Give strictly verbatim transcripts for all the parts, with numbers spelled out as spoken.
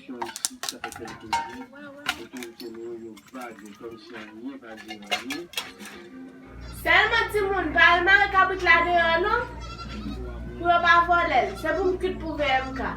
Isit, sa fè kèlke jou, otorite nou yo vage kòmsi anyen pa gen anyen. Sèlman timoun, pa al mare kabrit la deyò non, pou yo pa vòlè l. Se pou m kwit pou V M K.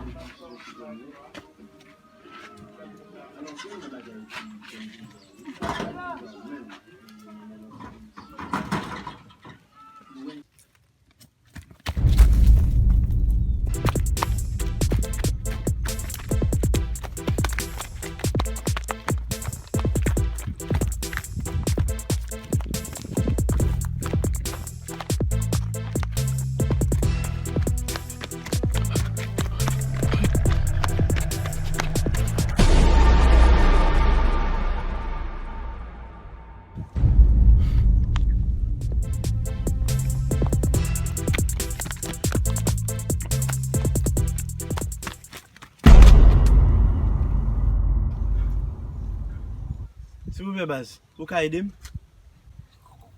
Silvouplè baz, ou ka ede m?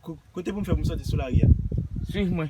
Ko-, kote pou m fè pou m soti sou lari a? Swiv mwen.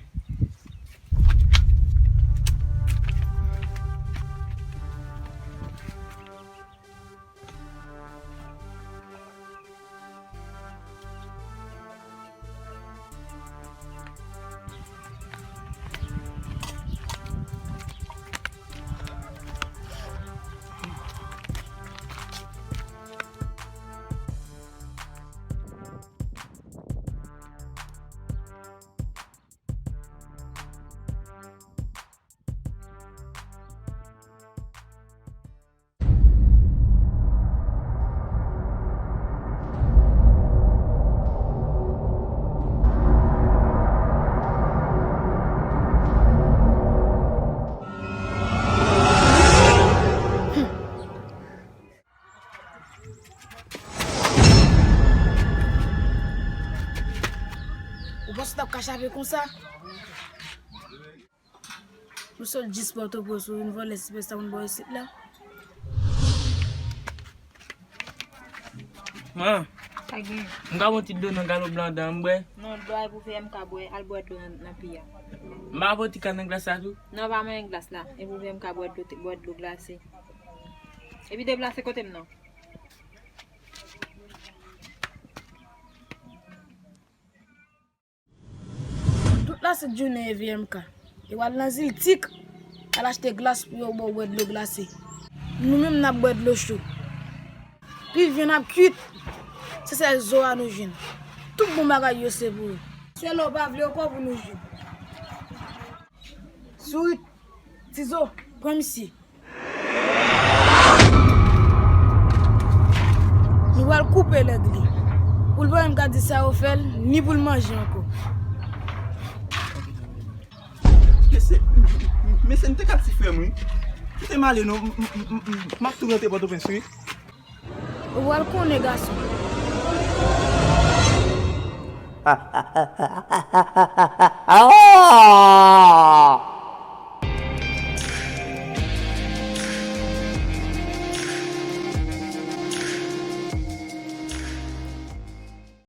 Ou panse w t ap ka chape konsa? Ou sot jis Pòtoprens, ou vin vòlè sipèsta moun bò isit la? Man, sa gen? M ka pran ti dlo nan galo blan dan m bwè? Non, dlo a e pou V M K bwè, al bwè dlo nan, nan pi a. M pa pran ti kal nan glas la tou? Non, pa manyen glas la, e pou V M K bwè dlo, bwè dlo glase. Epi deplase kote m nan. Tout lase jounen e V M K. Yo al nan Ziltik, al achte glas pou yo ba w bwè dlo glase. Nou menm n ap bwè dlo cho. Pi vyen n ap kwit, se sèl zo a nou jwenn. Tout bon bagay yo se pou yo. Sèl lè w pa vle yo kò pou nou jwenn. Sourit, Tizo, pran misye. Nou pral koupe lèg li. Pou l pa menm ka di sa yo fè l, ni pou l manje ankò. Mesye, mesye, m te ka ti frè m, wi. Kite m ale non, m, m, m, m, m ap tou rantre Pòtoprens, wi. Ou pral konnen, gason.